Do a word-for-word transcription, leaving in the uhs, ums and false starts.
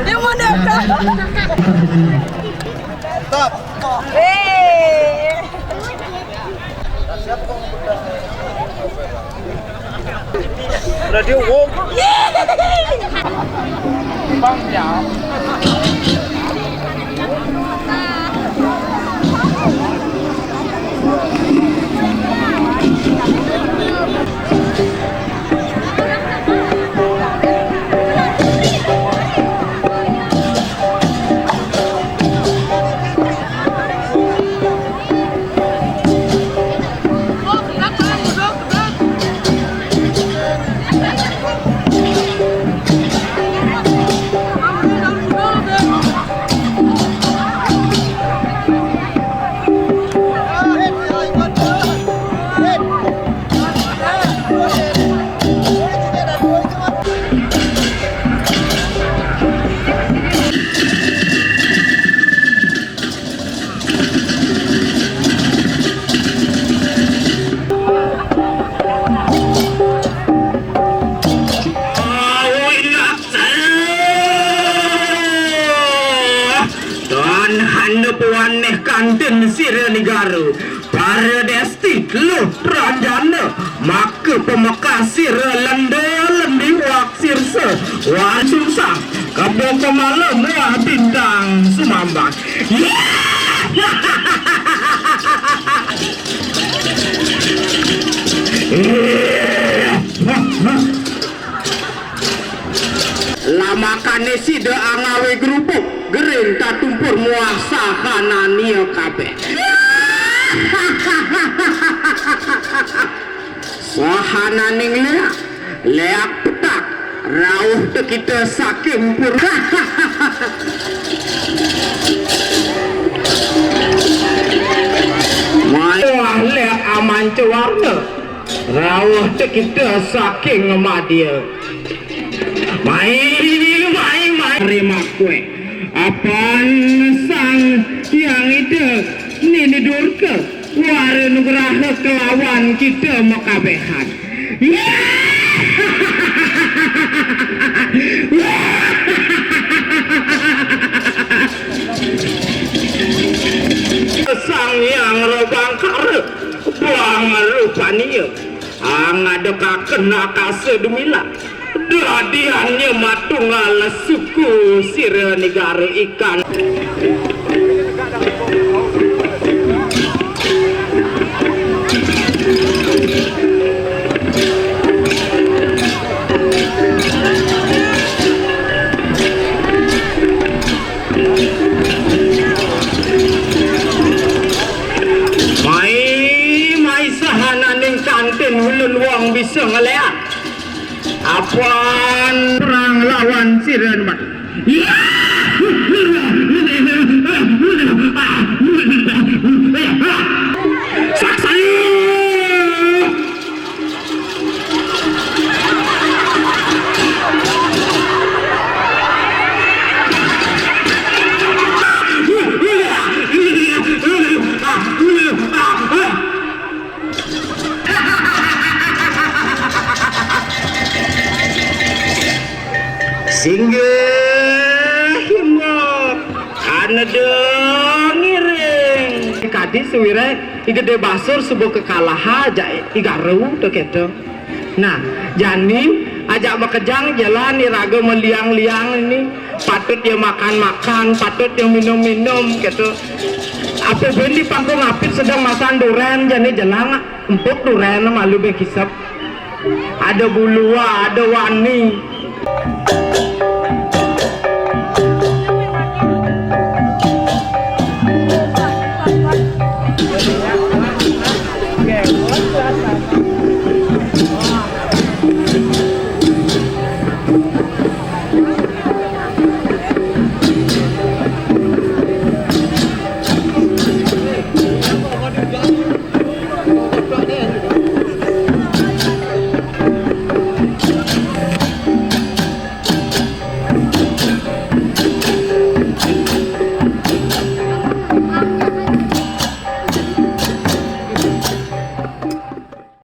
Yang mana, Kak? Stop. Eh. Radio Wong. Bang ya. Tuan handap waneh kantin sira negara, para desti teluh ranjana, maka pamekas sira lenda lendi wak sirsa, wan sungsang, kebo kemala muah bintang sumambang. Lamakane sida angawe gerubuk, gering tatumpur muah sahanania kabeh. Sahananing leak, leak petak, rauh tekita saking pur. Muah leak amanca warna, rauh tekita saking madya. Mai, mai, mai. Terima kue. Apan Sang Hyang Ida Nini Durga wara nugraha kelawan kita makabehan. Sang Hyang Robangkara, buang rupania, angadekaken akasa dumilang. Dadiannya matunggal suku sira negara ikan. Mai, mai sahananing kantin ulun wong bisa ngeleak. Apan perang lawan sira mat. Saksaya! Singgih himba, aneda ngiring. Kadi sawireh I Gede Basur suba kakalaha ajak I Garu to keto. Nah, jani ajak makejang jalan iraga maliang-liang ini, patut ya makan-makan, patut ya minum-minum keto. Apa buin di pangkung apit sedang masan duren, jani jelang empuk duren malu be kisep. Ada bulua, ada wani.